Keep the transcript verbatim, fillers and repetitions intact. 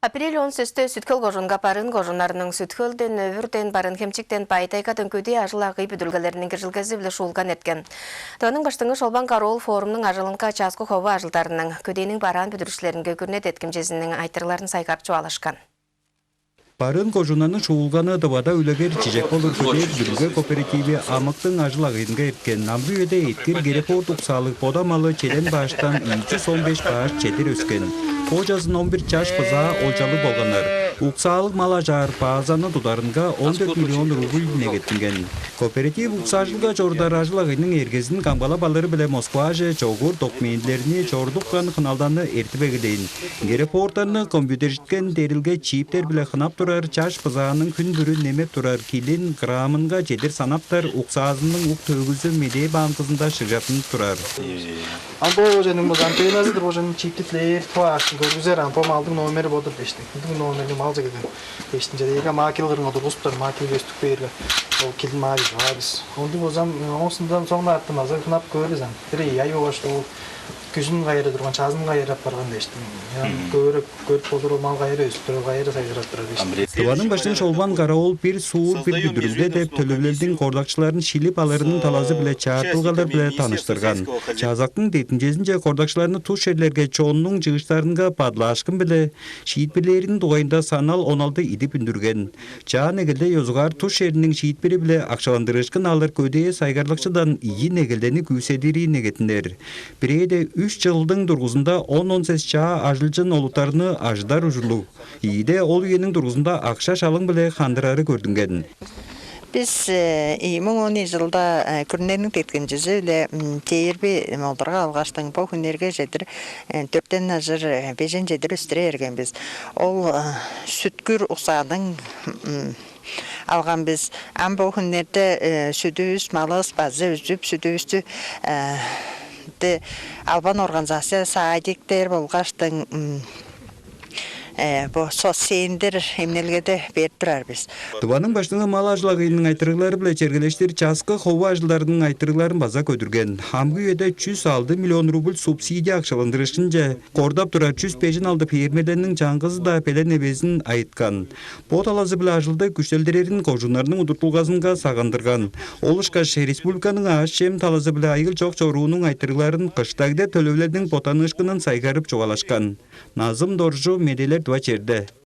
Апрель он сестө Сүт-Хөл кожуунга Барын кожууннарының Сүт-Хөлден, Өвүрден, Барыын-Хемчиктен, Бай-Тайгадан көдээ ажыл-агый бүдүрүлгелериниң киржилгези-биле шуулган эрткен. Тываның Баштыңы Шолбан Кара-оол форумнуң ажылынга часкы хову ажылдарының, көдээниң бараан бүдүрүкчүлеринге күрүне деткимчезиниң айтырыгларын сайгарып чугаалашкан. Барын кожууннарның шуулганы Тывада үлегер чижек болур көдээ бүдүрүлге кооперативи амыктың ажыл-агыйынга эрткен. Амгы үеде эткир Герефорд уксаалыг бода малы челен баштан ийи чүс он беш баш чедир өскен. Бо чазын он бир чаш бызаа олчалыг болганнар. Уксаалыг мал ажаар базаны тударынга он дөрт миллион рубль негеттинген. Кооператив уксаажылга чорудар ажыл-агыйның эргезин камгалап алыры-биле Москваже чогуур документилерни чорудупкан хыналданы эртип эгелээн. Герефордтарны компьютержиткен дерилге чиптер-биле хынап турар, чаш бызааның хүн бүрү немеп турар, килин граммынга чедир санаптар, уксаазының ук-төөгүзү медээ баамкызында шыгжаттынып турар. Ам бо ожаның бо антенназы-дыр, ожаның чиптитлээр, бо аштын көргүзер, ам бо малдың номери бо-дур дээштиң. Ындыг номерни мал чегеден дээштиң. Чедээге макил кырынга тургузуптар, макил көстүп бээрге, ол килин маа бижип аар бис. Ондуг болзам, оңусундан соң артымазы хынап көөр бис ам. Бир ай болгаш ол күзүн кайра турган, чазын кайра апарган дээштиң. Көөрүп көрүп болур, ол мал кайра өсүп турар, кайра сайжырап турар дээштиң. Тываның баштыңы Шолбан Кара-оол «Бир суур, бир бүдүрүлге» деп төлевилелдиң кордакчыларын шилип алырының талазы-биле чаартылгалар-биле таныштырган. Чазактың деткимчезинче кордакчыларны тус черлерге чоннуң чыыштарынга бадылаашкын-биле шиитпирлээриниң дугайында санал он алды идип үндүрген. Чаа негелде ёзугаар тус черниң шиитпири-биле акшаландырыышкын алыр көдээ сайгарлыкчыдан ийи негелдени күүседири негеттинер. Бирээде үш чылдың дургузунда он-он сес чаа ажылчын олуттарны ажыдар ужурлуг. Ийиде ол үениң дургузунда акша-шалың-биле хандырары көрдүнген. Бис ийи муң он ийи чылда күрүнениң деткимчизи-биле чээрби молдурга алгаштың, бо хүннерге чедир дөртен ажыр бежен чедир өстүрер эрген бис. Ол сүткүр уксааның алган бис. Ам бо хүннерде сүдүвүс, малывыс база үзүп, сүдүвүстү албан организация, садиктер болгаштың бо социалдыр эмнелгеде берип турар бис. Тываның баштыңы мал ажыл-агыйының айтырыглары-биле чергелештир часкы хову ажылдарының айтырыгларын база көдүрген. Амгы үеде чүс алды миллион рубль субсидия акшаландырыышкынче кордап турар чүс бежен алды фермерлерниң чаңгызы-даа белен эвезин айыткан. Бо талазы-биле ажылды күштелдирерин кожууннарның удуртулгазынга сагындырган. Ол ышкаш республиканың аъш-чем талазы-биле айыыл чок чоруунуң айтырыгларын кыштагда төлевилелдиң боттаныышкынын сайгарып чугаалашкан. Назым Доржу, медээлер, Тыва чээрби.